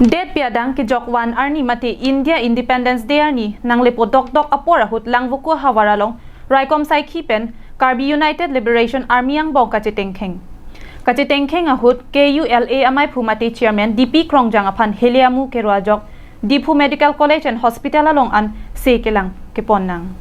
Det piadang ki jok wan arni mate India Independence Day arni nangle po dok dok apor ahut langvuku hawaralong Raikom sai khipen Karbi United Liberation Army ang bong kachitengkheng kachitengkheng ahut KULA amai phumati chairman DP Krongjang aphan heliamu kerwa jok Diphu Medical College and Hospital along an sekelang keponnang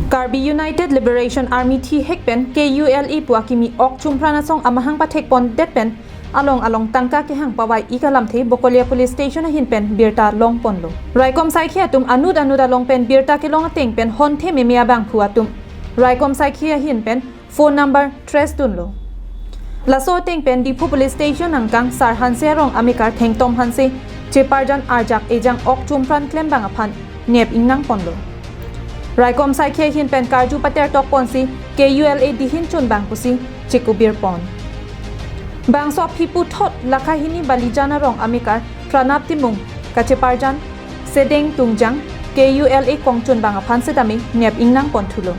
Karbi United Liberation Army thi hekpen KULA puakimi ok chumprana song amahang pathek pon detpen along along tangka ke hang pawai ikalam the Bokolia Police Station hin pen birta long ponlo Raikom sai khia tum anud anud along pen birta ke long teng pen hon the memia bang phuatum Raikom sai khia hin pen phone number trace tunlo laso teng pen Diphu Police Station angkang sar hanse rong amikar thengtom hanse cheparjan arjak ejang ok chumpran klem bang aphan nep ingnang ponlo Raikom sai khia hin pen karju pater tok ponsi KULA dihin chun bang pusi chikubir pon bangso phipu thot lakhahini balijana rong amikar pranap timung kacheparjan sedeng tungjang KULA kongchun banga phanse dami nep ingnang ponthulo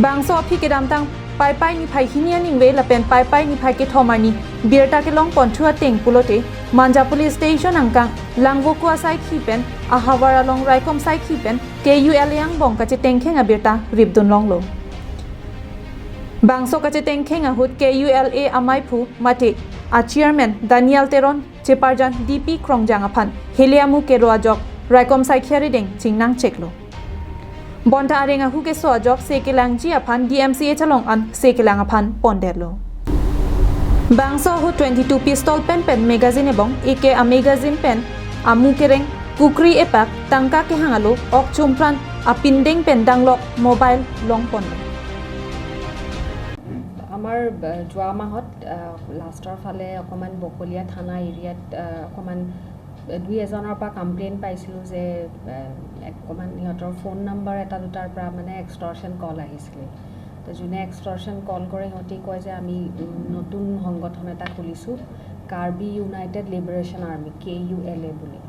bangso phi kedamtang pai pai ni phai hini aning we lapen pai pai ni phai ke thomani birta ke long ponthua teng pulote Manja Police Station angkang langvokua sai khipen ahawara long raikom sai khipen KULA ang bong kache tengkheng abirta ribdun longlo bangso kache tengkheng ahut KULA amai phu mate a chairman Daniel Teron cheparjan DP Krongjang aphan heliamu kerwa jok raikom sai khiari deng chingnang cheklo bonta arenga hu ke so jok sekelang ji aphan DMCA chalong an sekelang aphan ponderlo bangso hu 22 pistol pen pen magazine ebong AK a magazine pen amukereng kukri epak tangka ke hangalo ok chumpran a pindeng pen danglok mobile long ponlo. আমাৰ যোৱা মাহত লাষ্টৰ ফালে অকণমান বকলীয়া থানা এৰিয়াত অকণমান দুই এজনৰ পৰা কমপ্লেইন পাইছিলোঁ যে অকণমান সিহঁতৰ ফোন নাম্বাৰ এটা দুটাৰ পৰা মানে এক্সটৰ্শ্যন কল আহিছিলে। তো যোনে এক্সটৰ্শ্যন কল কৰে, সিহঁতি কয় যে আমি নতুন সংগঠন এটা খুলিছোঁ, Karbi United liberation army, KULA বুলি।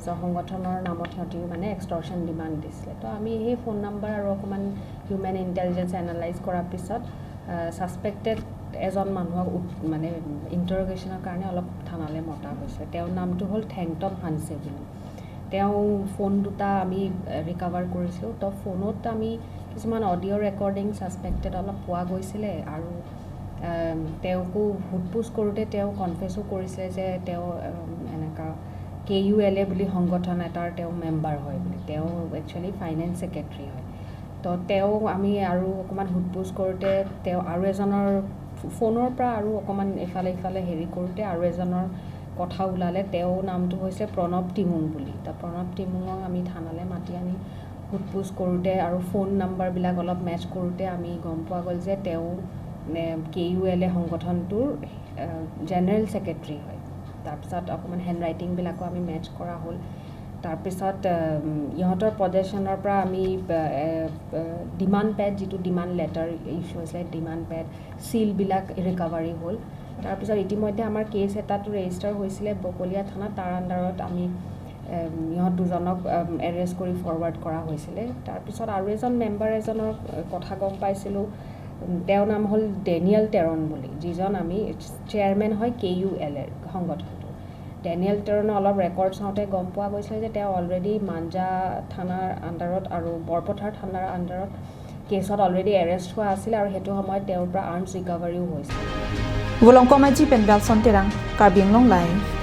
চ' সংগঠনৰ নামত সিহঁতি মানে এক্সটৰ্শ্যন ডিমাণ্ড দিছিলে। তো আমি সেই ফোন নাম্বাৰ আৰু অকণমান হিউমেন ইণ্টেলিজেঞ্চ এনালাইজ কৰাৰ পিছত ছাছপেক্টেড এজন মানুহক মানে ইণ্টাৰগেশ্যনৰ কাৰণে অলপ থানালৈ মতা হৈছে। তেওঁৰ নামটো হ'ল থেংটম হানছে বুলি। তেওঁ ফোন দুটা আমি ৰিকাভাৰ কৰিছিলোঁ। তো ফোনত আমি কিছুমান অডিঅ' ৰেকৰ্ডিং ছাছপেক্টেড অলপ পোৱা গৈছিলে আৰু তেওঁকো সোধ পোছ কৰোঁতে তেওঁ কনফেছো কৰিছে যে তেওঁ এনেকুৱা KULA বুলি সংগঠন এটাৰ তেওঁ মেম্বাৰ হয় বুলি। তেওঁ একচুৱেলি ফাইনেন্স ছেক্ৰেটেৰী হয়। তো তেওঁ আমি আৰু অকণমান সোধ পোছ কৰোঁতে তেওঁ আৰু এজনৰ ফোনৰ পৰা আৰু অকণমান ইফালে ইফালে হেৰি কৰোঁতে আৰু এজনৰ কথা ওলালে। তেওঁৰ নামটো হৈছে প্ৰণৱ টিমুং বুলি। তো প্ৰণৱ টিমুঙক আমি থানালৈ মাতি আনি সোধ পোছ কৰোঁতে আৰু ফোন নাম্বাৰবিলাক অলপ মেচ কৰোঁতে আমি গম পোৱা গ'ল যে তেওঁ KULA সংগঠনটোৰ জেনেৰেল ছেক্ৰেটেৰী হয়। তাৰপিছত অকণমান হেণ্ড ৰাইটিংবিলাকো আমি মেচ কৰা হ'ল। তাৰপিছত ইহঁতৰ পজেশ্যনৰ পৰা আমি ডিমাণ্ড পেড, যিটো ডিমাণ্ড লেটাৰ ইছ্যু হৈছিলে, ডিমাণ্ড পেড, চিলবিলাক ৰিকাভাৰী হ'ল। তাৰপিছত ইতিমধ্যে আমাৰ কেছ এটাতো ৰেজিষ্টাৰ হৈছিলে বকলীয়া থানাত। তাৰ আণ্ডাৰত আমি ইহঁত দুজনক এৰেষ্ট কৰি ফৰৱাৰ্ড কৰা হৈছিলে। তাৰপিছত আৰু এজন মেম্বাৰ এজনৰ কথা গম পাইছিলোঁ। তেওঁৰ নাম হ'ল ডেনিয়েল টেৰন বুলি, যিজন আমি চেয়াৰমেন হয় KULAৰ সংগঠনটোৰ। ডেনিয়েল টেৰণৰ অলপ ৰেকৰ্ড চাওঁতে গম পোৱা গৈছিলে যে তেওঁ অলৰেডি মাঞ্জা থানাৰ আণ্ডাৰত আৰু বৰপথাৰ থানাৰ আণ্ডাৰত কেছত অলৰেডি এৰেষ্ট হোৱা আছিলে আৰু সেইটো সময়ত তেওঁৰ পৰা আৰ্মছ ৰিকাভাৰীও হৈছিল। Wolong Komaji pen Belson Terang, Karbi Anglong Live.